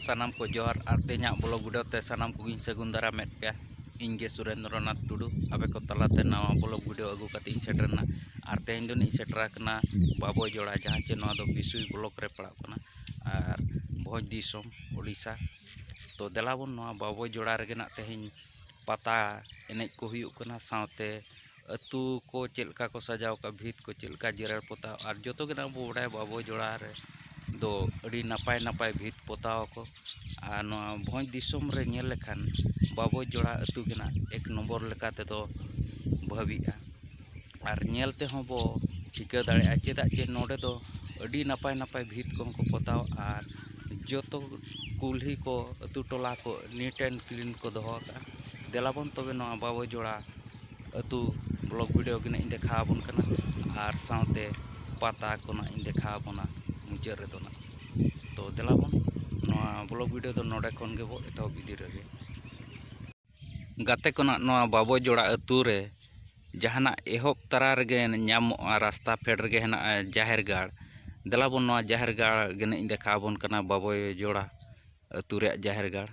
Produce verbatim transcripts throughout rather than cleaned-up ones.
ᱥᱟᱱᱟᱢ ᱠᱚ ᱡᱚᱦᱟᱨ, ᱟᱨ ᱛᱮᱦᱮᱧᱟᱜ ᱵᱞᱚᱜ ᱵᱷᱤᱰᱤᱭᱳ ᱛᱮ ᱥᱟᱱᱟᱢ ᱠᱚᱜᱮᱧ ᱥᱟᱹᱜᱩᱱ ᱫᱟᱨᱟᱢᱮᱫ ᱯᱮᱭᱟ᱾ ᱤᱧ ᱜᱮ ᱥᱩᱨᱮᱱᱫᱨᱚᱱᱟᱛᱷ ᱴᱩᱰᱩ, ᱟᱯᱮ ᱠᱚ ᱛᱟᱞᱟᱛᱮ ᱱᱟᱣᱟ ᱵᱞᱚᱜ ᱵᱷᱤᱰᱤᱭᱳ ᱟᱹᱜᱩ ᱠᱟᱛᱮ ᱤᱧ ᱥᱮᱴᱮᱨ ᱮᱱᱟ᱾ ᱟᱨ ᱛᱮᱦᱮᱧ ᱫᱚ ᱤᱧ ᱥᱮᱴᱮᱨ ᱟᱠᱟᱱᱟ ᱵᱟᱵᱚᱭ ᱡᱚᱲᱟ, ᱡᱟᱦᱟᱸ ᱪᱮ ᱱᱚᱣᱟ ᱫᱚ ᱵᱤᱥᱩᱭ ᱵᱞᱚᱠ ᱨᱮ ᱯᱟᱲᱟᱜ ᱠᱟᱱᱟ ᱟᱨ ᱵᱷᱚᱸᱡᱽ ᱫᱤᱥᱚᱢ, ᱳᱰᱤᱥᱟ᱾ ᱛᱚ ᱫᱮᱞᱟ ᱵᱚᱱ ᱱᱚᱣᱟ ᱵᱟᱵᱚᱭ ᱡᱚᱲᱟ ᱨᱮᱜᱮ ᱱᱟᱜ ᱛᱮᱦᱮᱧ ᱯᱟᱛᱟ ᱮᱱᱮᱡ ᱠᱚ ᱦᱩᱭᱩᱜ ᱠᱟᱱᱟ, ᱥᱟᱶᱛᱮ ᱟᱹᱛᱩ ᱠᱚ ᱪᱮᱫ ᱞᱮᱠᱟ ᱠᱚ ᱥᱟᱡᱟᱣ ᱠᱟᱜᱼᱟ, ᱵᱷᱤᱛ ᱠᱚ ᱪᱮᱫ ᱞᱮᱠᱟ ᱡᱮᱨᱮᱲ ᱯᱚᱛᱟᱣ, ᱟᱨ ᱡᱚᱛᱚ ᱜᱮ ᱱᱟᱜ ᱵᱚ ᱵᱟᱰᱟᱭᱟ ᱵᱟᱵᱚᱭ ᱡᱚᱲᱟ ᱨᱮ ᱫᱚ ᱟᱹᱰᱤ ᱱᱟᱯᱟᱭ ᱱᱟᱯᱟᱭ ᱵᱷᱤᱛ ᱯᱚᱛᱟᱣ ᱟᱠᱚ᱾ ᱟᱨ ᱱᱚᱣᱟ ᱵᱷᱚᱸᱡᱽ ᱫᱤᱥᱚᱢ ᱨᱮ ᱧᱮᱞ ᱞᱮᱠᱷᱟᱱ ᱵᱟᱵᱚᱭ ᱡᱚᱲᱟ ᱟᱹᱛᱩ ᱜᱮ ᱱᱟᱜ ᱮᱠ ᱱᱚᱢᱵᱚᱨ ᱞᱮᱠᱟ ᱛᱮᱫᱚ ᱵᱷᱟᱹᱵᱤᱜᱼᱟ᱾ ᱟᱨ ᱧᱮᱞ ᱛᱮᱦᱚᱸ ᱵᱚ ᱴᱷᱤᱠᱟᱹ ᱫᱟᱲᱮᱭᱟᱜᱼᱟ, ᱪᱮᱫᱟᱜ ᱡᱮ ᱱᱚᱰᱮ ᱫᱚ ᱟᱹᱰᱤ ᱱᱟᱯᱟᱭ ᱱᱟᱯᱟᱭ ᱵᱷᱤᱛ ᱠᱚᱦᱚᱸ ᱠᱚ ᱯᱚᱛᱟᱣ ᱟᱨ ᱡᱚᱛᱚ ᱠᱩᱞᱦᱤ ᱠᱚ, ᱟᱹᱛᱩ ᱴᱚᱞᱟ ᱠᱚ neat and clean ᱠᱚ ᱫᱚᱦᱚ ᱟᱠᱟᱫᱼᱟ᱾ ᱫᱮᱞᱟᱵᱚᱱ ᱛᱚᱵᱮ ᱱᱚᱣᱟ ᱵᱟᱵᱚᱭ ᱡᱚᱲᱟ ᱟᱹᱛᱩ ᱵᱞᱚᱜ ᱵᱷᱤᱰᱤᱭᱳ ᱜᱮ ᱱᱟᱜ ᱤᱧ ᱫᱮᱠᱷᱟᱣ ᱟᱵᱚᱱ ᱠᱟᱱᱟ ᱟᱨ ᱥᱟᱶᱛᱮ ᱯᱟᱛᱟ ᱠᱚ ᱱᱟᱜ ᱤᱧ ᱫᱮᱠᱷᱟᱣ ᱟᱵᱚᱱᱟ ᱢᱩᱪᱟᱹᱫ ᱨᱮᱫᱚ ᱱᱟᱜ᱾ ᱛᱚ ᱫᱮᱞᱟᱵᱚᱱ ᱱᱚᱣᱟ ᱵᱞᱚᱜ ᱵᱷᱤᱰᱤᱭᱳ ᱫᱚ ᱱᱚᱰᱮ ᱠᱷᱚᱱ ᱜᱮᱵᱚ ᱮᱛᱚᱦᱚᱵ ᱤᱫᱤ ᱨᱮᱜᱮ᱾ ᱜᱟᱛᱮ ᱠᱚ ᱱᱟᱜ ᱱᱚᱣᱟ ᱵᱟᱵᱚᱭ ᱡᱚᱲᱟ ᱟᱹᱛᱩ ᱨᱮ ᱡᱟᱦᱟᱱᱟᱜ ᱮᱦᱚᱵ ᱛᱟᱨᱟ ᱨᱮᱜᱮ ᱧᱟᱢᱚᱜᱼᱟ, ᱨᱟᱥᱛᱟ ᱯᱷᱮᱰ ᱨᱮᱜᱮ ᱦᱮᱱᱟᱜᱼᱟ ᱡᱟᱦᱮᱨ ᱜᱟᱲ᱾ ᱫᱮᱞᱟᱵᱚᱱ ᱱᱚᱣᱟ ᱡᱟᱦᱮᱨ ᱜᱟᱲ ᱜᱮ ᱱᱟᱜ ᱤᱧ ᱫᱮᱠᱷᱟᱣ ᱟᱵᱚᱱ ᱠᱟᱱᱟ, ᱵᱟᱵᱚᱭ ᱡᱚᱲᱟ ᱟᱹᱛᱩ ᱨᱮᱭᱟᱜ ᱡᱟᱦᱮᱨ ᱜᱟᱲ᱾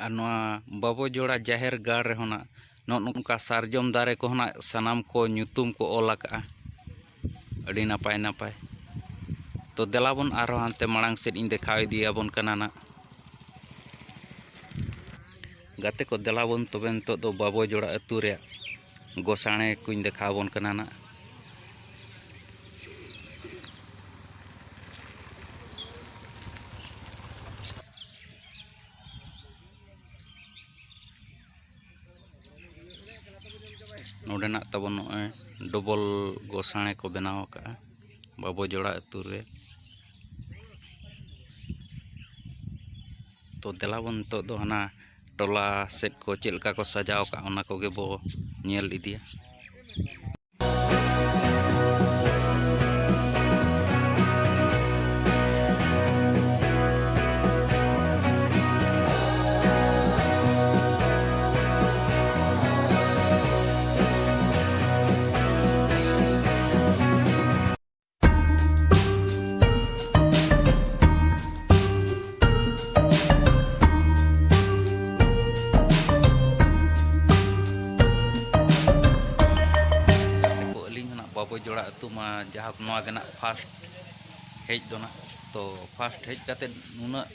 ᱟᱨ ᱱᱚᱣᱟ ᱵᱟᱵᱚ ᱡᱚᱲᱟ ᱡᱟᱦᱮᱨ ᱜᱟᱲ ᱨᱮᱦᱚᱸ ᱱᱟᱜ ᱱᱚᱜᱼᱚ ᱱᱚᱝᱠᱟ ᱥᱟᱨᱡᱚᱢ ᱫᱟᱨᱮ ᱠᱚᱦᱚᱸ ᱱᱟᱜ ᱥᱟᱱᱟᱢ ᱠᱚ ᱧᱩᱛᱩᱢ ᱠᱚ ᱚᱞ ᱟᱠᱟᱜᱼᱟ, ᱟᱹᱰᱤ ᱱᱟᱯᱟᱭ ᱱᱟᱯᱟᱭ᱾ ᱛᱚ ᱫᱮᱞᱟ ᱵᱚᱱ ᱟᱨᱦᱚᱸ ᱦᱟᱱᱛᱮ ᱢᱟᱲᱟᱝ ᱥᱮᱫ ᱤᱧ ᱫᱮᱠᱷᱟᱣ ᱤᱫᱤᱭᱟᱵᱚᱱ ᱠᱟᱱᱟ ᱱᱟᱜ᱾ ᱜᱟᱛᱮ ᱠᱚ, ᱫᱮᱞᱟ ᱵᱚᱱ ᱛᱚᱵᱮ ᱱᱤᱛᱚᱜ ᱫᱚ ᱵᱟᱵᱚ ᱡᱚᱲᱟ ᱟᱹᱛᱩ ᱨᱮᱭᱟᱜ ᱜᱚᱥᱟᱬᱮ ᱠᱚᱧ ᱫᱮᱠᱷᱟᱣ ᱟᱵᱚᱱ ᱠᱟᱱᱟ ᱱᱟᱜ᱾ ᱱᱚᱰᱮᱱᱟᱜ ᱛᱟᱵᱚᱱ ᱱᱚᱜᱼᱚᱭ ᱰᱚᱵᱚᱞ ᱜᱚᱥᱟᱬᱮ ᱠᱚ ᱵᱮᱱᱟᱣ ᱟᱠᱟᱫᱼᱟ ᱵᱟᱵᱚ ᱡᱚᱲᱟ ᱟᱹᱛᱩ ᱨᱮ᱾ ᱛᱚ ᱫᱮᱞᱟ ᱵᱚᱱ ᱱᱤᱛᱚᱜ ᱫᱚ ᱦᱟᱱᱟ ᱴᱚᱞᱟ ᱥᱮᱫ ᱠᱚ ᱪᱮᱫ ᱞᱮᱠᱟ ᱠᱚ ᱥᱟᱡᱟᱣ ᱟᱠᱟᱫᱼᱟ, ᱚᱱᱟ ᱠᱚᱜᱮ ᱵᱚ ᱧᱮᱞ ᱤᱫᱤᱭᱟ᱾ ᱡᱚᱲᱟ ᱟᱹᱛᱩ ᱢᱟ ᱡᱟᱦᱟᱸ ᱱᱚᱣᱟ ᱜᱮ ᱱᱟᱜ ᱯᱷᱟᱥᱴ ᱦᱮᱡ ᱫᱚ ᱱᱟᱜ᱾ ᱛᱚ ᱯᱷᱟᱥᱴ ᱦᱮᱡ ᱠᱟᱛᱮ ᱱᱩᱱᱟᱹᱜ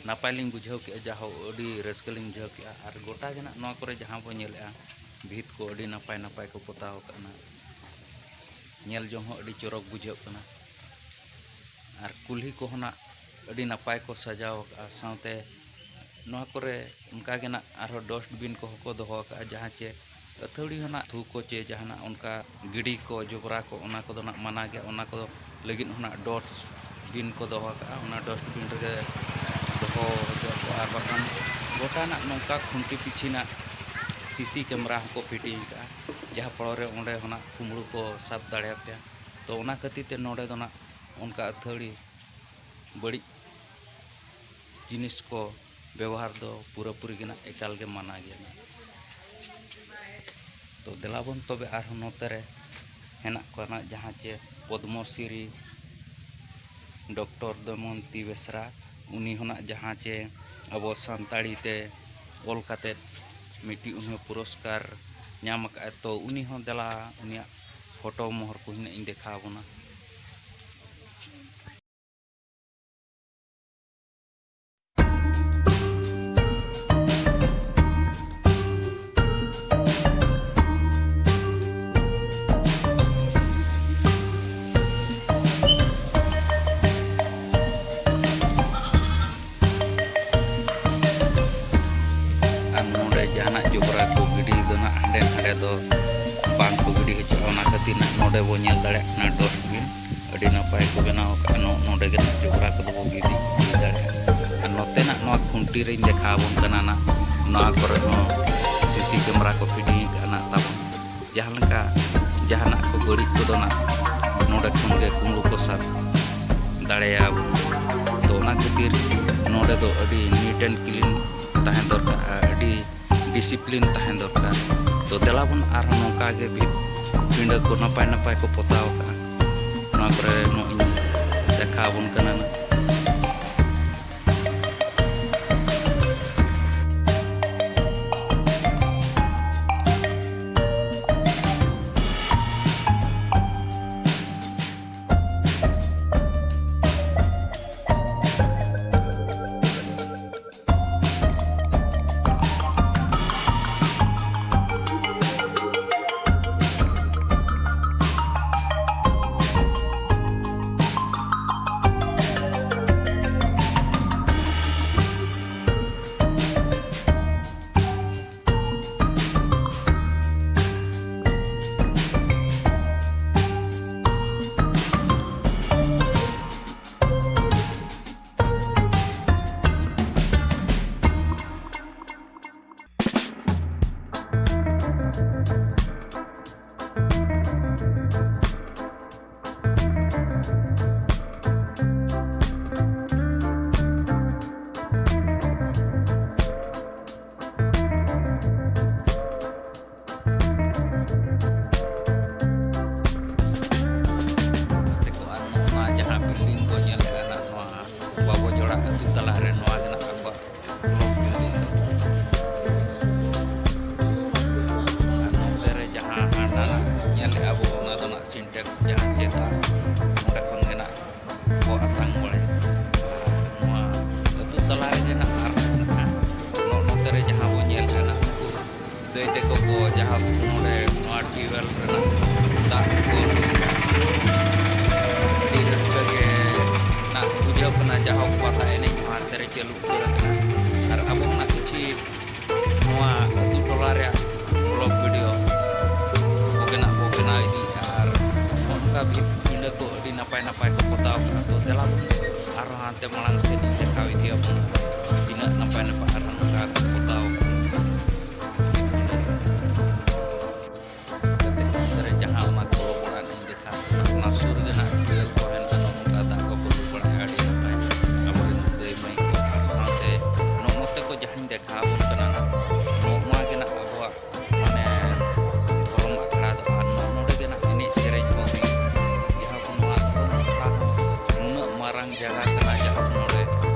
ᱱᱟᱯᱟᱭ ᱞᱤᱧ ᱵᱩᱡᱷᱟᱹᱣ ᱠᱮᱜᱼᱟ, ᱡᱟᱦᱳ ᱟᱹᱰᱤ ᱨᱟᱹᱥᱠᱟᱹ ᱞᱤᱧ ᱵᱩᱡᱷᱟᱹᱣ ᱠᱮᱜᱼᱟ᱾ ᱟᱨ ᱜᱚᱴᱟ ᱜᱮ ᱱᱟᱜ ᱱᱚᱣᱟ ᱠᱚᱨᱮ ᱡᱟᱦᱟᱸ ᱵᱚᱱ ᱧᱮᱞᱮᱜᱼᱟ, ᱵᱷᱤᱛ ᱠᱚ ᱟᱹᱰᱤ ᱱᱟᱯᱟᱭ ᱱᱟᱯᱟᱭ ᱠᱚ ᱯᱚᱛᱟᱣ ᱟᱠᱟᱫᱼᱟ ᱱᱟᱜ᱾ ᱧᱮᱞ ᱡᱚᱝ ᱦᱚᱸ ᱟᱹᱰᱤ ᱪᱚᱨᱚᱠ ᱵᱩᱡᱷᱟᱹᱜ ᱠᱟᱱᱟ᱾ ᱟᱨ ᱠᱩᱞᱦᱤ ᱠᱚᱦᱚᱸ ᱱᱟᱜ ᱟᱹᱰᱤ ᱱᱟᱯᱟᱭ ᱠᱚ ᱥᱟᱡᱟᱣ ᱟᱠᱟᱫᱼᱟ᱾ ᱥᱟᱶᱛᱮ ᱱᱚᱣᱟ ᱠᱚᱨᱮ ᱚᱱᱠᱟ ᱜᱮ ᱱᱟᱜ ᱟᱨᱦᱚᱸ ᱰᱚᱥᱴᱵᱤᱱ ᱠᱚᱦᱚᱸ ᱠᱚ ᱫᱚᱦᱚ ᱟᱠᱟᱫᱼᱟ, ᱡᱟᱦᱟᱸ ᱪᱮ ᱟᱹᱛᱷᱟᱹᱣᱲᱤ ᱦᱚᱸ ᱱᱟᱜ ᱛᱷᱩ ᱠᱚ ᱪᱮ ᱡᱟᱦᱟᱱᱟᱜ ᱚᱱᱠᱟ ᱜᱤᱰᱤ ᱠᱚ, ᱡᱚᱵᱽᱨᱟ ᱠᱚ, ᱚᱱᱟ ᱠᱚᱫᱚ ᱱᱟᱜ ᱢᱟᱱᱟ ᱜᱮᱭᱟ᱾ ᱚᱱᱟ ᱠᱚᱫᱚ ᱞᱟᱹᱜᱤᱫ ᱦᱚᱸ ᱱᱟᱜ ᱰᱚᱥᱴᱵᱤᱱ ᱠᱚ ᱫᱚᱦᱚ ᱟᱠᱟᱫᱼᱟ, ᱚᱱᱟ ᱰᱚᱥᱴᱵᱤᱱ ᱨᱮᱜᱮ ᱫᱚᱦᱚ ᱦᱚᱪᱚ ᱟᱠᱚ᱾ ᱟᱨ ᱵᱟᱠᱷᱟᱱ ᱜᱚᱴᱟ ᱱᱟᱜ ᱱᱚᱝᱠᱟ ᱠᱷᱩᱱᱴᱤ ᱯᱤᱪᱷᱤ ᱱᱟᱜ ᱥᱤᱥᱤ ᱠᱮᱢᱮᱨᱟ ᱦᱚᱸᱠᱚ ᱯᱷᱤᱴᱤᱝ ᱟᱠᱟᱫᱼᱟ, ᱡᱟᱦᱟᱸ ᱯᱚᱨᱮ ᱚᱸᱰᱮ ᱦᱚᱸ ᱱᱟᱜ ᱠᱩᱢᱵᱽᱲᱩ ᱠᱚ ᱥᱟᱵ ᱫᱟᱲᱮᱭᱟᱯᱮᱭᱟ᱾ ᱛᱚ ᱚᱱᱟ ᱠᱷᱟᱹᱛᱤᱨ ᱛᱮ ᱱᱚᱰᱮ ᱫᱚ ᱱᱟᱜ ᱚᱱᱠᱟ ᱟᱹᱛᱷᱟᱹᱣᱲᱤ ᱵᱟᱹᱲᱤᱡ ᱡᱤᱱᱤᱥ ᱠᱚ ᱵᱮᱵᱚᱦᱟᱨ ᱫᱚ ᱯᱩᱨᱟᱹᱯᱩᱨᱤ ᱜᱮ ᱱᱟᱜ ᱮᱠᱟᱞ ᱜᱮ ᱢᱟᱱᱟ ᱜᱮᱭᱟ ᱱᱟᱜ᱾ ᱛᱚ ᱫᱮᱞᱟ ᱵᱚᱱ ᱛᱚᱵᱮ ᱟᱨᱦᱚᱸ ᱱᱚᱛᱮ ᱨᱮ ᱦᱮᱱᱟᱜ ᱠᱚᱣᱟ ᱱᱟᱜ, ᱡᱟᱦᱟᱸ ᱪᱮ ᱯᱚᱫᱽᱢᱚᱥᱨᱤ ᱰᱚᱠᱴᱚᱨ ᱫᱚᱢᱚᱭᱚᱱᱛᱤ ᱵᱮᱥᱨᱟ, ᱩᱱᱤ ᱦᱚᱸ ᱱᱟᱜ ᱡᱟᱦᱟᱸ ᱪᱮ ᱟᱵᱚ ᱥᱟᱱᱛᱟᱲᱤ ᱛᱮ ᱚᱞ ᱠᱟᱛᱮᱫ ᱢᱤᱫᱴᱤᱡ ᱩᱱᱤ ᱦᱚᱸ ᱯᱩᱨᱚᱥᱠᱟᱨ ᱧᱟᱢ ᱟᱠᱟᱫᱼᱟᱭ᱾ ᱛᱚ ᱩᱱᱤ ᱦᱚᱸ ᱫᱮᱞᱟ ᱩᱱᱤᱭᱟᱜ ᱯᱷᱳᱴᱳ ᱢᱚᱦᱚᱨ ᱠᱚ ᱦᱤᱱᱟᱹᱜ ᱤᱧ ᱫᱮᱠᱷᱟᱣ ᱟᱵᱚᱱᱟ᱾ ᱟᱨ ᱱᱚᱰᱮ ᱡᱟᱦᱟᱱᱟᱜ ᱡᱚᱵᱽᱨᱟ ᱠᱚ ᱜᱤᱰᱤ ᱫᱚ ᱱᱟᱜ ᱦᱟᱸᱰᱮ ᱱᱟᱰᱮ ᱫᱚ ᱵᱟᱝ ᱠᱚ ᱜᱤᱰᱤ ᱦᱚᱪᱚᱜᱼᱟ᱾ ᱚᱱᱟ ᱠᱷᱟᱹᱛᱤᱨ ᱱᱟᱜ ᱱᱚᱰᱮ ᱵᱚ ᱧᱮᱞ ᱫᱟᱲᱮᱭᱟᱜ ᱠᱟᱱᱟ ᱰᱚᱥᱴᱵᱤᱱ ᱟᱹᱰᱤ ᱱᱟᱯᱟᱭ ᱠᱚ ᱵᱮᱱᱟᱣ ᱟᱠᱟᱫᱼᱟ᱾ ᱱᱚ-, ᱱᱚᱰᱮ ᱜᱮ ᱱᱟᱜ ᱡᱚᱵᱽᱨᱟ ᱠᱚᱫᱚ ᱵᱚ ᱜᱤᱰᱤ ᱫᱟᱲᱮᱭᱟᱜᱼᱟ᱾ ᱟᱨ ᱱᱚᱛᱮ ᱱᱟᱜ ᱱᱚᱣᱟ ᱠᱷᱩᱱᱴᱤ ᱨᱤᱧ ᱫᱮᱠᱷᱟᱣ ᱟᱵᱚᱱ ᱠᱟᱱᱟ ᱱᱟᱜ, ᱱᱚᱣᱟ ᱠᱚᱨᱮ ᱦᱚᱸ ᱥᱤᱥᱤ ᱠᱮᱢᱮᱨᱟ ᱠᱚ ᱯᱷᱤᱴᱤᱝ ᱟᱠᱟᱫᱼᱟ ᱱᱟᱜ ᱛᱟᱵᱚᱱ᱾ ᱡᱟᱦᱟᱸ ᱞᱮᱠᱟ ᱡᱟᱦᱟᱱᱟᱜ ᱠᱚ ᱵᱟᱹᱲᱤᱡ ᱠᱚᱫᱚ ᱱᱟᱜ ᱱᱚᱰᱮ ᱠᱷᱚᱱ ᱜᱮ ᱠᱩᱢᱵᱽᱲᱩ ᱠᱚ ᱥᱟᱵ ᱫᱟᱲᱮᱭᱟᱵᱚᱱ᱾ ᱛᱚ ᱚᱱᱟ ᱠᱷᱟᱹᱛᱤᱨ ᱱᱚᱰᱮ ᱫᱚ ᱟᱹᱰᱤ neat and clean ᱛᱟᱦᱮᱸ ᱫᱚᱨᱠᱟᱨ, ᱟᱹᱰᱤ discipline ᱛᱟᱦᱮᱸ ᱫᱚᱨᱠᱟᱨ᱾ ᱛᱚ ᱫᱮᱞᱟ ᱵᱚᱱ ᱟᱨᱦᱚᱸ ᱱᱚᱝᱠᱟ ᱜᱮ ᱵᱷᱤᱛ ᱯᱤᱸᱰᱟᱹ ᱠᱚ ᱱᱟᱯᱟᱭ ᱱᱟᱯᱟᱭ ᱠᱚ ᱯᱚᱛᱟᱣ ᱟᱠᱟᱫᱼᱟ, ᱱᱚᱣᱟ ᱠᱚᱨᱮ ᱱᱚᱜᱼᱚᱭ ᱤᱧ ᱫᱮᱠᱷᱟᱣ ᱟᱵᱚᱱ ᱠᱟᱱᱟ ᱱᱟᱜ᱾ ᱡᱟᱦᱟᱸ ᱪᱮᱛᱟᱱ, ᱚᱸᱰᱮ ᱠᱷᱚᱱ ᱜᱮ ᱱᱟᱜ ᱠᱚ ᱟᱛᱟᱝ ᱵᱟᱲᱟᱭᱟ᱾ ᱱᱚᱣᱟ ᱟᱹᱛᱩ ᱛᱟᱞᱟ ᱨᱮᱜᱮ ᱱᱟᱜ ᱟᱨᱦᱚᱸ ᱢᱮᱱᱟᱜᱼᱟ᱾ ᱱᱚᱜᱼᱚ ᱱᱚᱛᱮ ᱨᱮ ᱡᱟᱦᱟᱸ ᱵᱚᱱ ᱧᱮᱞ ᱠᱟᱱᱟ, ᱩᱱᱠᱩ ᱫᱟᱹᱭ ᱛᱟᱠᱚ ᱠᱚ ᱡᱟᱦᱟᱸ ᱱᱚᱰᱮ ᱱᱚᱣᱟ ᱴᱤᱭᱩᱵᱽᱣᱮᱞ ᱨᱮᱱᱟᱜ ᱫᱟᱜ ᱠᱚ ᱞᱩ ᱠᱟᱜᱼᱟ, ᱟᱹᱰᱤ ᱨᱟᱹᱥᱠᱟᱹ ᱜᱮ ᱱᱟᱜ ᱵᱩᱡᱷᱟᱹᱜ ᱠᱟᱱᱟ᱾ ᱡᱟᱦᱟᱸ ᱯᱟᱛᱟ ᱮᱱᱮᱡ ᱱᱚᱣᱟ ᱛᱮ ᱨᱮ ᱪᱟᱹᱞᱩ ᱩᱛᱟᱹᱨ ᱟᱠᱟᱱᱟ᱾ ᱟᱨ ᱟᱵᱚ ᱦᱚᱸ ᱱᱟᱜ ᱠᱤᱪᱷᱤ ᱱᱚᱣᱟ ᱟᱹᱛᱩ ᱴᱚᱞᱟ ᱨᱮᱭᱟᱜ ᱵᱞᱚᱜ ᱵᱷᱤᱰᱤᱭᱳ ᱠᱚᱜᱮ ᱱᱟᱜ ᱵᱚ ᱵᱮᱱᱟᱣ ᱤᱫᱤᱭᱮᱫᱼᱟ᱾ ᱟᱨ ᱱᱚᱝᱠᱟ ᱵᱷᱤᱛ ᱯᱤᱸᱰᱟᱹ ᱠᱚ ᱟᱹᱰᱤ ᱱᱟᱯᱟᱭ ᱱᱟᱯᱟᱭ ᱠᱚ ᱯᱚᱛᱟᱣ ᱠᱟᱜᱼᱟ᱾ ᱛᱚ ᱫᱮᱞᱟ ᱵᱚᱱ ᱟᱨᱦᱚᱸ ᱦᱟᱱᱛᱮ ᱢᱟᱲᱟᱝ ᱥᱮᱫ ᱤᱧ ᱫᱮᱠᱷᱟᱣ ᱤᱫᱤᱭᱟᱵᱚᱱᱟ, ᱛᱤᱱᱟᱹᱜ ᱱᱟᱯᱟᱭ ᱱᱟᱯᱟᱭ ᱟᱨᱦᱚᱸ ᱱᱚᱝᱠᱟ ᱠᱚ ᱯᱚᱛᱟᱣ ᱠᱟᱜᱼᱟ᱾ ᱠᱟᱛᱮ ᱚᱱᱛᱮ ᱨᱮ ᱡᱟᱦᱟᱸ ᱚᱱᱟ ᱠᱚ ᱚᱲᱟᱜ ᱤᱧ ᱫᱮᱠᱷᱟᱣ ᱠᱟᱱᱟ, ᱚᱱᱟ ᱥᱩᱨ ᱨᱮᱜᱮ ᱱᱟᱜ ᱴᱩᱭᱮᱞ ᱠᱚ ᱢᱮᱱᱟᱜᱼᱟ᱾ ᱱᱚᱜᱼᱚ ᱱᱚᱝᱠᱟ ᱫᱟᱜ ᱠᱚᱠᱚ ᱞᱩ ᱵᱟᱲᱟᱭᱟ, ᱟᱹᱰᱤ ᱱᱟᱯᱟᱭ᱾ ᱟᱵᱚᱨᱮᱱ ᱫᱟᱹᱭ ᱢᱟᱹᱭ ᱠᱚ ᱟᱨ ᱥᱟᱶᱛᱮ ᱱᱚᱜᱼᱚ ᱱᱚᱛᱮ ᱠᱚ ᱡᱟᱦᱟᱸᱧ ᱫᱮᱠᱷᱟᱣ ᱟᱵᱚᱱ ᱠᱟᱱᱟ ᱱᱟᱜ, ᱱᱚᱜᱼᱚ ᱱᱚᱣᱟ ᱜᱮ ᱱᱟᱜ ᱟᱵᱚᱣᱟᱜ ᱢᱟᱱᱮ ᱫᱷᱚᱨᱚᱢ ᱟᱠᱷᱲᱟ ᱫᱚ᱾ ᱟᱨ ᱱᱚᱜᱼᱚ ᱱᱚᱰᱮ ᱜᱮ ᱱᱟᱜ ᱮᱱᱮᱡ ᱥᱮᱨᱮᱧ ᱠᱚ ᱦᱩᱭᱩᱜᱼᱟ᱾ ᱡᱟᱦᱟᱸ ᱠᱚ ᱱᱚᱣᱟ ᱫᱷᱚᱨᱚᱢ ᱟᱠᱷᱲᱟ ᱦᱚᱸ ᱱᱩᱱᱟᱹᱜ ᱢᱟᱨᱟᱝ ᱡᱟᱭᱜᱟ ᱠᱟᱱᱟ, ᱡᱟᱦᱟᱸ ᱠᱚ ᱱᱚᱰᱮ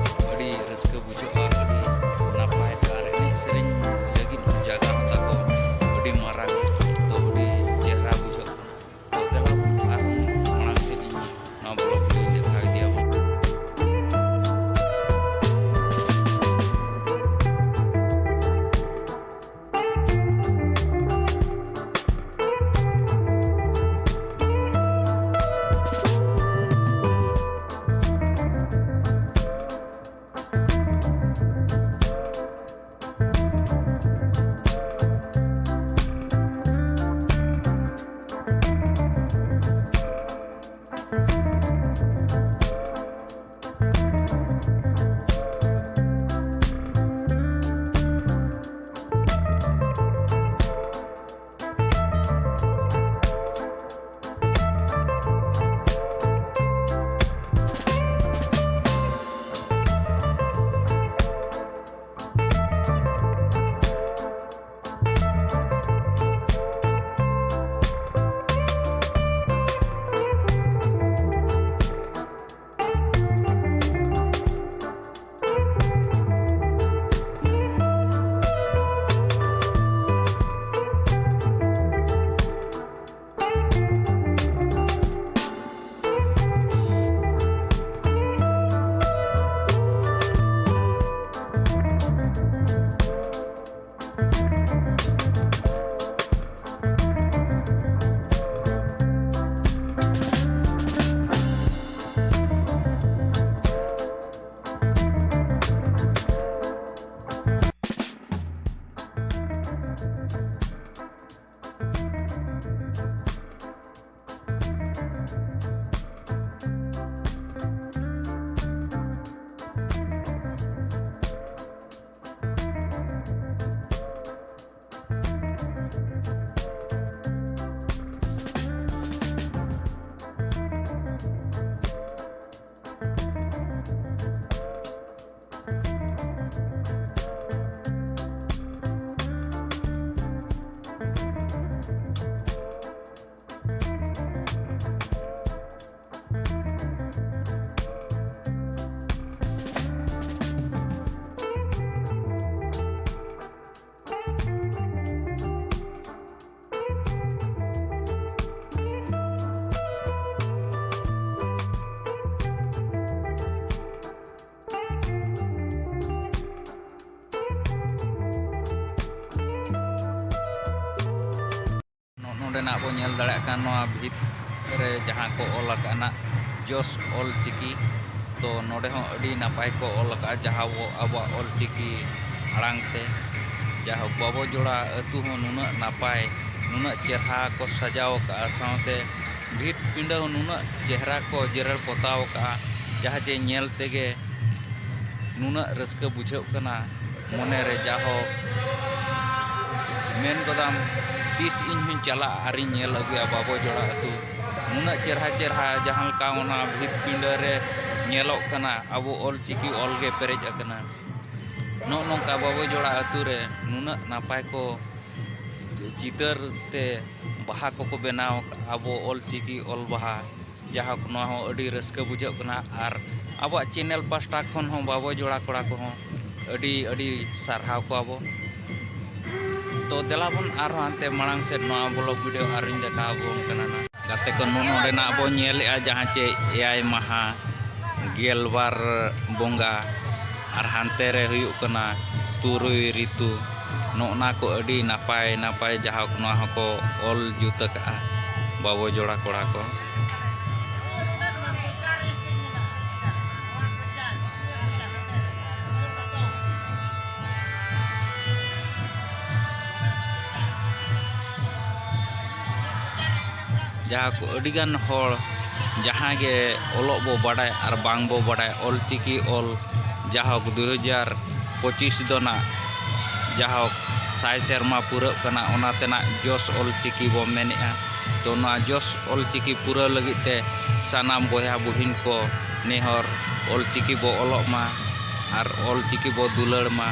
ᱟᱹᱰᱤ ᱨᱟᱹᱥᱠᱟᱹ ᱨᱮᱱᱟᱜ ᱵᱚ ᱧᱮᱞ ᱫᱟᱲᱮᱭᱟᱜ ᱠᱟᱱ ᱱᱚᱣᱟ ᱵᱷᱤᱛ ᱨᱮ ᱡᱟᱦᱟᱸ ᱠᱚ ᱚᱞ ᱟᱠᱟᱫ ᱱᱟᱜ ᱡᱚᱥ ᱚᱞ ᱪᱤᱠᱤ, ᱛᱚ ᱱᱚᱰᱮ ᱦᱚᱸ ᱟᱹᱰᱤ ᱱᱟᱯᱟᱭ ᱠᱚ ᱚᱞ ᱟᱠᱟᱫᱼᱟ ᱡᱟᱦᱟᱸ ᱟᱵᱚ, ᱟᱵᱚᱣᱟᱜ ᱚᱞ ᱪᱤᱠᱤ ᱟᱲᱟᱝ ᱛᱮ᱾ ᱡᱟᱭᱦᱳᱠ, ᱵᱟᱵᱚ ᱡᱚᱲᱟ ᱟᱹᱛᱩ ᱦᱚᱸ ᱱᱩᱱᱟᱹᱜ ᱱᱟᱯᱟᱭ, ᱱᱩᱱᱟᱹᱜ ᱪᱮᱨᱦᱟ ᱠᱚ ᱥᱟᱡᱟᱣ ᱟᱠᱟᱫᱼᱟ, ᱥᱟᱶᱛᱮ ᱵᱷᱤᱛ ᱯᱤᱸᱰᱟᱹ ᱦᱚᱸ ᱱᱩᱱᱟᱹᱜ ᱪᱮᱦᱨᱟ ᱠᱚ ᱡᱮᱨᱮᱲ ᱯᱚᱛᱟᱣ ᱟᱠᱟᱫᱼᱟ, ᱡᱟᱦᱟᱸ ᱡᱮ ᱧᱮᱞ ᱛᱮᱜᱮ ᱱᱩᱱᱟᱹᱜ ᱨᱟᱹᱥᱠᱟᱹ ᱵᱩᱡᱷᱟᱹᱜ ᱠᱟᱱᱟ ᱢᱚᱱᱮ ᱨᱮ᱾ ᱡᱟᱭᱦᱳᱠ, ᱢᱮᱱ ᱜᱚᱫᱟᱢ ᱛᱤᱥ ᱤᱧ ᱦᱚᱸᱧ ᱪᱟᱞᱟᱜᱼᱟ ᱟᱨᱤᱧ ᱧᱮᱞ ᱟᱹᱜᱩᱭᱟ ᱵᱟᱵᱚ ᱡᱚᱲᱟ ᱟᱹᱛᱩ᱾ ᱱᱩᱱᱟᱹᱜ ᱪᱮᱨᱦᱟ ᱪᱮᱨᱦᱟ ᱡᱟᱦᱟᱸ ᱞᱮᱠᱟ ᱚᱱᱟ ᱵᱷᱤᱛ ᱯᱤᱸᱰᱟᱹ ᱨᱮ ᱧᱮᱞᱚᱜ ᱠᱟᱱᱟ, ᱟᱵᱚ ᱚᱞ ᱪᱤᱠᱤ ᱚᱞ ᱜᱮ ᱯᱮᱨᱮᱡ ᱟᱠᱟᱱᱟ᱾ ᱱᱚᱜᱼᱚ ᱱᱚᱝᱠᱟ ᱵᱟᱵᱚ ᱡᱚᱲᱟ ᱟᱹᱛᱩ ᱨᱮ ᱱᱩᱱᱟᱹᱜ ᱱᱟᱯᱟᱭ ᱠᱚ ᱪᱤᱛᱟᱹᱨ ᱛᱮ ᱵᱟᱦᱟ ᱠᱚᱠᱚ ᱵᱮᱱᱟᱣ ᱟᱠᱟᱫᱼᱟ, ᱟᱵᱚ ᱚᱞ ᱪᱤᱠᱤ ᱚᱞ ᱵᱟᱦᱟ᱾ ᱡᱟᱭᱦᱳᱠ, ᱱᱚᱣᱟ ᱦᱚᱸ ᱟᱹᱰᱤ ᱨᱟᱹᱥᱠᱟᱹ ᱵᱩᱡᱷᱟᱹᱜ ᱠᱟᱱᱟ᱾ ᱟᱨ ᱟᱵᱚᱣᱟᱜ ᱪᱮᱱᱮᱞ ᱯᱟᱥᱴᱟ ᱠᱷᱚᱱ ᱦᱚᱸ ᱵᱟᱵᱚ ᱡᱚᱲᱟ ᱠᱚᱲᱟ ᱠᱚᱦᱚᱸ ᱟᱹᱰᱤ ᱟᱹᱰᱤ ᱥᱟᱨᱦᱟᱣ ᱠᱚᱣᱟ ᱵᱚ᱾ ᱛᱚ ᱫᱮᱞᱟ ᱵᱚᱱ ᱟᱨᱦᱚᱸ ᱦᱟᱱᱛᱮ ᱢᱟᱲᱟᱝ ᱥᱮᱫ ᱱᱚᱣᱟ ᱵᱞᱚᱜ ᱵᱷᱤᱰᱤᱭᱳ ᱟᱨᱤᱧ ᱫᱮᱠᱷᱟᱣ ᱟᱵᱚᱱ ᱠᱟᱱᱟ ᱱᱟᱜ᱾ ᱜᱟᱛᱮ ᱠᱚ, ᱱᱚ-, ᱱᱚᱰᱮᱱᱟᱜ ᱵᱚ ᱧᱮᱞᱮᱜᱼᱟ ᱡᱟᱦᱟᱸ ᱪᱮ ᱮᱭᱟᱭ ᱢᱟᱦᱟ, ᱜᱮᱞᱵᱟᱨ ᱵᱚᱸᱜᱟ, ᱟᱨ ᱦᱟᱱᱛᱮ ᱨᱮ ᱦᱩᱭᱩᱜ ᱠᱟᱱᱟ ᱛᱩᱨᱩᱭ ᱨᱤᱛᱩ᱾ ᱱᱚᱜᱼᱱᱟ ᱠᱚ ᱟᱹᱰᱤ ᱱᱟᱯᱟᱭ ᱱᱟᱯᱟᱭ ᱡᱟᱦᱟᱸ ᱱᱚᱣᱟ ᱦᱚᱸᱠᱚ ᱚᱞ ᱡᱩᱛ ᱟᱠᱟᱜᱼᱟ ᱵᱟᱵᱚ ᱡᱚᱲᱟ ᱠᱚᱲᱟ ᱠᱚ᱾ ᱡᱟᱦᱟᱸ ᱠᱚ ᱟᱹᱰᱤᱜᱟᱱ ᱦᱚᱲ ᱡᱟᱦᱟᱸ ᱜᱮ ᱚᱞᱚᱜ ᱵᱚ ᱵᱟᱰᱟᱭ ᱟᱨ ᱵᱟᱝ ᱵᱚ ᱵᱟᱰᱟᱭ, ᱚᱞ ᱪᱤᱠᱤ ᱚᱞ ᱡᱟᱦᱳᱠ ᱫᱩᱭ ᱦᱟᱡᱟᱨ ᱯᱚᱸᱪᱤᱥ ᱫᱚ ᱱᱟᱜ ᱡᱟᱦᱳᱠ ᱥᱟᱭ ᱥᱮᱨᱢᱟ ᱯᱩᱨᱟᱹᱜ ᱠᱟᱱᱟ, ᱚᱱᱟ ᱛᱮᱱᱟᱜ ᱡᱚᱥ ᱚᱞ ᱪᱤᱠᱤ ᱵᱚ ᱢᱮᱱᱮᱜᱼᱟ᱾ ᱛᱚ ᱱᱚᱣᱟ ᱡᱚᱥ ᱚᱞ ᱪᱤᱠᱤ ᱯᱩᱨᱟᱹᱣ ᱞᱟᱹᱜᱤᱫ ᱛᱮ ᱥᱟᱱᱟᱢ ᱵᱚᱭᱦᱟ ᱵᱩᱦᱤᱱ ᱠᱚ ᱱᱮᱦᱚᱨ ᱚᱞ ᱪᱤᱠᱤ ᱵᱚ ᱚᱞᱚᱜ ᱢᱟ ᱟᱨ ᱚᱞ ᱪᱤᱠᱤ ᱵᱚ ᱫᱩᱞᱟᱹᱲ ᱢᱟ᱾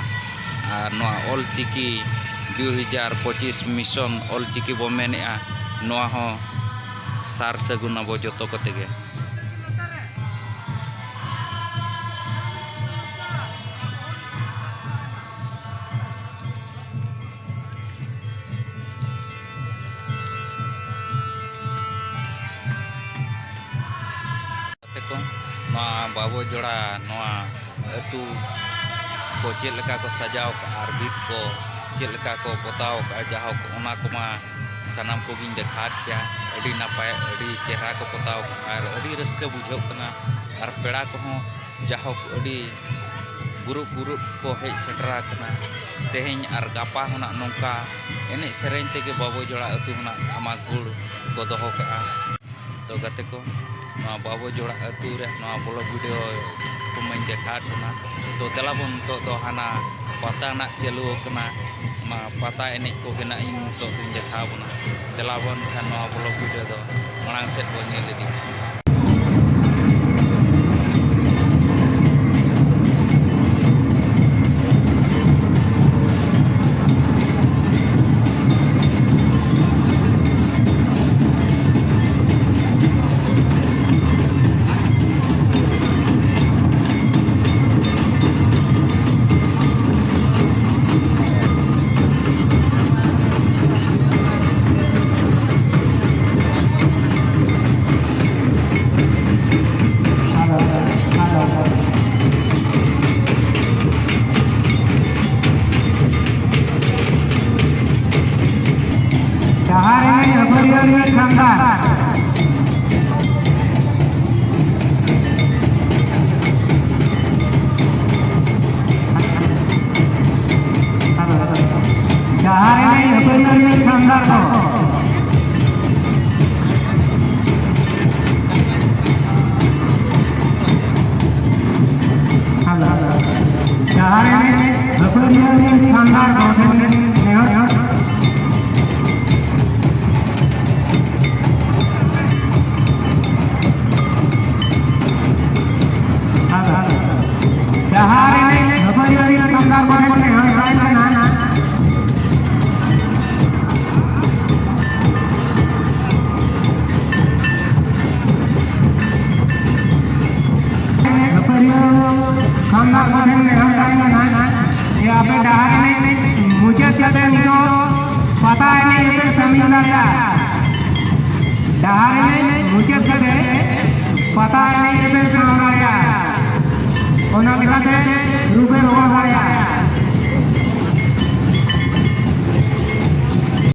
ᱟᱨ ᱱᱚᱣᱟ ᱚᱞ ᱪᱤᱠᱤ ᱫᱩᱭ ᱦᱟᱡᱟᱨ ᱯᱚᱸᱪᱤᱥ mission ᱚᱞ ᱪᱤᱠᱤ ᱵᱚ ᱢᱮᱱᱮᱜᱼᱟ, ᱱᱚᱣᱟ ᱦᱚᱸ ᱥᱟᱨ ᱥᱟᱹᱜᱩᱱ ᱟᱵᱚ ᱡᱚᱛᱚ ᱠᱚᱛᱮ ᱜᱮ᱾ ᱜᱟᱛᱮ ᱠᱚ, ᱱᱚᱣᱟ ᱵᱟᱵᱚ ᱡᱚᱲᱟ, ᱱᱚᱣᱟ ᱟᱹᱛᱩ ᱠᱚ ᱪᱮᱫ ᱞᱮᱠᱟ ᱠᱚ ᱥᱟᱡᱟᱣ ᱠᱟᱜᱼᱟ ᱟᱨ ᱵᱷᱤᱛ ᱠᱚ ᱪᱮᱫ ᱞᱮᱠᱟ ᱠᱚ ᱯᱚᱛᱟᱣ ᱠᱟᱜᱼᱟ, ᱡᱟᱦᱳᱠ ᱚᱱᱟ ᱠᱚᱢᱟ ᱥᱟᱱᱟᱢ ᱠᱚᱜᱮᱧ ᱫᱮᱠᱷᱟᱣᱟᱫ ᱯᱮᱭᱟ᱾ ᱟᱹᱰᱤ ᱱᱟᱯᱟᱭ, ᱟᱹᱰᱤ ᱪᱮᱦᱨᱟ ᱠᱚ ᱯᱚᱛᱟᱣ ᱟᱨ ᱟᱹᱰᱤ ᱨᱟᱹᱥᱠᱟᱹ ᱵᱩᱡᱷᱟᱹᱜ ᱠᱟᱱᱟ᱾ ᱟᱨ ᱯᱮᱲᱟ ᱠᱚᱦᱚᱸ ᱡᱟᱦᱳᱠ ᱟᱹᱰᱤ ᱜᱩᱨᱩᱵ ᱜᱩᱨᱩᱵ ᱠᱚ ᱦᱮᱡ ᱥᱮᱴᱮᱨ ᱟᱠᱟᱱᱟ᱾ ᱛᱮᱦᱮᱧ ᱟᱨ ᱜᱟᱯᱟ ᱦᱚᱸ ᱱᱟᱜ ᱱᱚᱝᱠᱟ ᱮᱱᱮᱡ ᱥᱮᱨᱮᱧ ᱛᱮᱜᱮ ᱵᱟᱵᱚ ᱡᱚᱲᱟ ᱟᱹᱛᱩ ᱦᱚᱸ ᱱᱟᱜ ᱫᱷᱟᱢᱟᱠᱩᱲ ᱠᱚ ᱫᱚᱦᱚ ᱠᱟᱜᱼᱟ᱾ ᱛᱚ ᱜᱟᱛᱮ ᱠᱚ, ᱱᱚᱣᱟ ᱵᱟᱵᱚ ᱡᱚᱲᱟ ᱟᱹᱛᱩ ᱨᱮ ᱱᱚᱣᱟ ᱵᱞᱚᱜ ᱵᱷᱤᱰᱤᱭᱳ ᱠᱚᱢᱟᱧ ᱫᱮᱠᱷᱟᱣᱟᱫ ᱵᱚᱱᱟ᱾ ᱛᱚ ᱫᱮᱞᱟ ᱵᱚᱱ, ᱱᱤᱛᱚᱜ ᱫᱚ ᱦᱟᱱᱟ ᱯᱟᱛᱟ ᱱᱟᱜ ᱪᱟᱹᱞᱩ ᱟᱠᱟᱱᱟ, ᱚᱱᱟ ᱯᱟᱛᱟ ᱮᱱᱮᱡ ᱠᱚᱜᱮ ᱱᱟᱜ ᱤᱧ ᱱᱤᱛᱚᱜ ᱫᱚᱧ ᱫᱮᱠᱷᱟᱣ ᱵᱚᱱᱟ᱾ ᱫᱮᱞᱟ ᱵᱚᱱ ᱠᱷᱟᱱ ᱱᱚᱣᱟ ᱵᱞᱚᱜ ᱵᱷᱤᱰᱤᱭᱳ ᱫᱚ ᱢᱟᱲᱟᱝ ᱥᱮᱫ ᱵᱚᱱ ᱧᱮᱞ ᱤᱫᱤ᱾ ᱡᱟᱦᱟᱸ ᱨᱮ ᱟᱹᱵᱷᱟᱹᱨᱤᱭᱟᱹ ᱨᱤᱱᱤᱡ ᱥᱟᱱᱫᱟᱨ᱾ ᱡᱟᱦᱟᱸ ᱨᱮ ᱟᱹᱵᱷᱟᱹᱨᱤᱭᱟᱹ ᱨᱤᱱᱤᱡ ᱥᱟᱱᱫᱟᱨ ᱫᱚ᱾ ᱡᱟᱦᱟᱸ ᱨᱮ ᱟᱹᱵᱷᱟᱹᱨᱤᱭᱟᱹ ᱨᱤᱱᱤᱡ ᱥᱟᱱᱫᱟᱨ ᱫᱚ ᱴᱷᱮᱱ ᱱᱮᱦᱚᱨ᱾ ᱡᱟᱦᱟᱸ ᱨᱮ ᱟᱹᱵᱷᱟᱹᱨᱤᱭᱟᱹ ᱨᱤᱱᱤᱡ ᱥᱟᱱᱫᱟᱨ ᱫᱚ ᱴᱷᱮᱱ ᱱᱮᱦᱚᱨ ᱛᱟᱦᱮᱸ ᱠᱟᱱᱟ᱾ ᱠᱷᱟᱱᱫᱟᱨ ᱠᱚᱴᱷᱮᱱ ᱱᱮᱦᱚᱨ ᱛᱟᱦᱮᱸ ᱠᱟᱱᱟ ᱡᱮ ᱟᱯᱮ ᱰᱟᱦᱟᱨ ᱮᱱᱮᱡ ᱢᱩᱪᱟᱹᱫ ᱠᱟᱛᱮ ᱱᱤᱛᱚᱜ ᱯᱟᱛᱟ ᱮᱱᱮᱡ ᱨᱮᱯᱮ ᱥᱟᱹᱢᱤᱞ ᱫᱟᱲᱮᱭᱟᱜᱼᱟ᱾ ᱰᱟᱦᱟᱨ ᱮᱱᱮᱡ ᱢᱩᱪᱟᱹᱫ ᱠᱟᱛᱮ ᱯᱟᱛᱟ ᱮᱱᱮᱡ ᱨᱮᱯᱮ ᱥᱮᱱ ᱫᱟᱲᱮᱭᱟᱜᱼᱟ᱾ ᱚᱱᱟ ᱞᱮᱠᱟᱛᱮ ᱨᱩᱯᱮ ᱨᱚᱦᱚᱲ ᱫᱟᱲᱮᱭᱟᱜᱼᱟ᱾